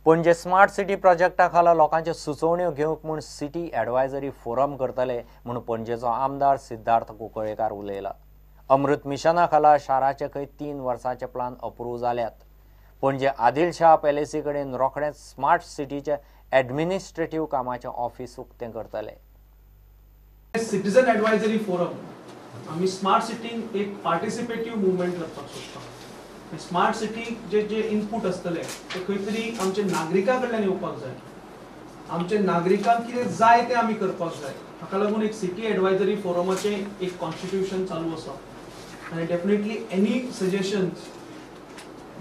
Panaji smart city प्रोजेक्टा खाला लोकांच्यो सुचोवण्यो घेवंक म्हूण सिटी एडवायजरी फोरम करतले म्हूण पणजेचो आमदार सिद्धार्थ कुंकळ्ळेकार उलयला. अमृत मिशना खाला शाराचे खंय 3 वर्सांचे प्लान अप्रूव जाल्यात. पणजे आदिलशाह पॅलेसी कडेन रोखडेंच स्मार्ट सिटीचे एडमिनिस्ट्रेटीव कामाचें ऑफिस उक्तें करतले. सिटीजन एडवायजरी फोरम आमी स्मार्ट सिटीन एक पार्टिसिपेटीव मुवमेंट करपाक सोदता. स्मार्ट सिटी जे जे इनपूट आसतले ते खंय तरी आमचे नागरिकां कडल्यान येवपाक जाय. आमचे नागरिकांक कितें जाय तें आमी करपाक जाय. हाका लागून एक सिटी एडवायजरी फोरमाचें एक कॉन्स्टिट्यूशन चालू आसा आनी डेफिनेटली एनी सजेशन्स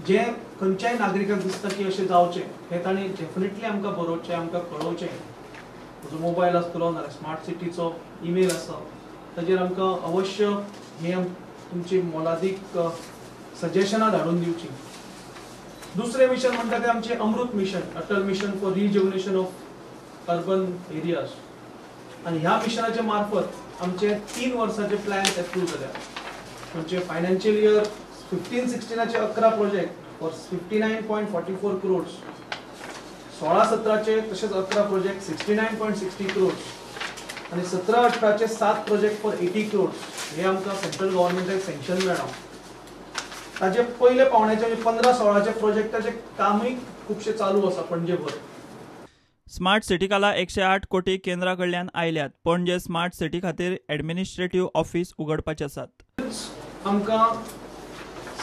जे खंयच्याय नागरिकांक दिसता की अशें जावचें हें तांणी डेफिनेटली आमकां बरोवचें, आमकां कळोवचें. म्हजो मोबायल आसतलो नाल्यार स्मार्ट सिटीचो ईमेल आसा ताजेर आमकां अवश्य हे तुमची मोलादीक सजेशनां धाडून दिवची. दुसरें मिशन म्हणटा तें आमचें Amrut mission, Atal mission for rejuvenation of urban areas. आनी ह्या मिशनाच्या मार्फत आमचे 3 वर्साचे प्लॅन एप्रूव जाल्या. म्हणजे financial year 15-16 11 project for 59.44 crores, 16-17 तशेंच 11 प्रोजेक्ट 69.60 क्रोड्स आनी 17-18 7 प्रोजेक्ट फॉर 80 क्रोड्स हे आमकां सेंट्रल गव्हर्मेंटाक सँक्शन मेळ्ळां. ताजे पयले पावण्याचे म्हणजे 15-16 प्रोजेक्टाचे कामूय खुबशे चालू आसा पणजेभर. स्मार्ट सिटी खाला 108 कोटी केंद्रा कडल्यान आयल्यात. पणजे स्मार्ट सिटी खातीर एडमिनिस्ट्रेटीव ऑफिस उगडपाचे आसात. आमकां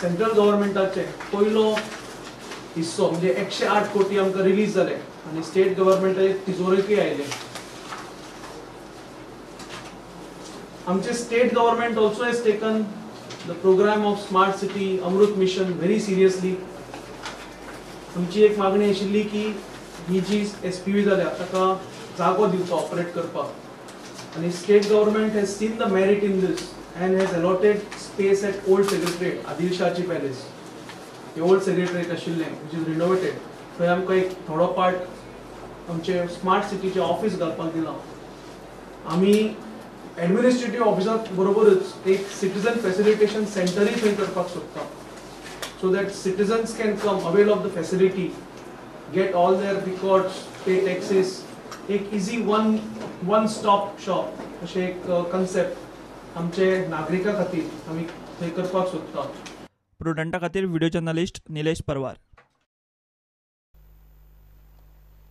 सेंट्रल गव्हर्मेंटाचे पयलो हिस्सो म्हणजे 108 कोटी आमकां रिलीज जाले आनी स्टेट गव्हर्मेंटाचे तिजोरेकूय आयले. आमचे state government also has taken the program of Smart City Amrut Mission very seriously. आमची एक मागणी आशिल्ली की ही जी SPV जाल्या ताका जागो दिवचो ऑपरेट करपाक आनी state government has seen the merit in this and has allotted space at old secretariat, आदिलशाहची palace. हे ओल्ड सेक्रेटरीएट आशिल्लें which is renovated, थंय आमकां एक थोडो पार्ट आमचे स्मार्ट सिटीचें ऑफिस घालपाक दिलां. आमी एडमिनिस्ट्रेटीव ऑफिसा बरोबरच एक सिटीजन फॅसिलिटेशन सेंटरूय थंय करपाक सोदता, so that citizens can come avail of the facility, get all their records, pay taxes. एक इजी वन स्टॉप शॉप अशें एक कन्सेप्ट आमचे नागरिकां खातीर आमी थंय करपाक सोदता. प्रुडंटा खातीर व्हिडिओ जर्नलिस्ट निलेश परवार.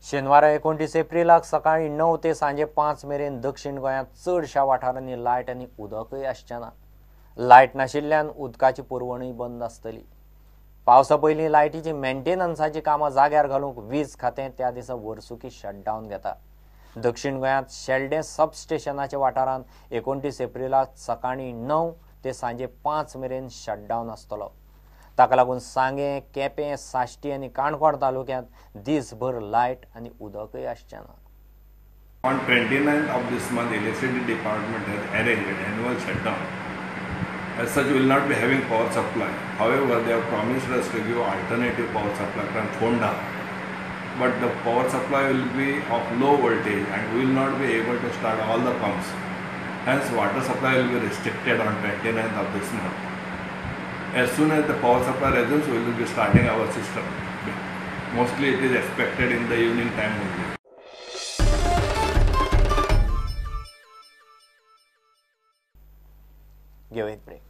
शेनवारा 29 एप्रिलाक सकाळीं 9 ते सांजे 5 मेरेन दक्षिण गोंयांत चडशा वाठारांनी लायट आनी उदकय आसचें ना. लायट नाशिल्ल्यान उदकाची पुरवणूय बंद आसतली. पावसा पयलीं लायटीची मेंटेनन्साची कामां जाग्यार घालूंक वीज खातें त्या दिसा वर्सुकी शटडावन घेता. दक्षिण गोंयांत शेल्डें सब स्टेशनाच्या वाठारांत 29 एप्रिलाक सकाळीं 9 ते सांजे 5 मेरेन शटडावन आसतलो. ताका लागून सांगें, केपें, साश्टी आनी काणकोण तालुक्यांत दिसभर लायट आनी उदकय आसचें ना. On 29th of this month, electricity department has arranged an annual shutdown. As such, we will not be having power supply. However, they have promised us to give alternative power supply from Fonda. But the power supply will be of low voltage and we will not be able to start all the pumps. Hence, water supply will be restricted on 29th of this month. As soon as the power supply resumes, we will be starting our system. Mostly it is expected in the evening time only. Give it break.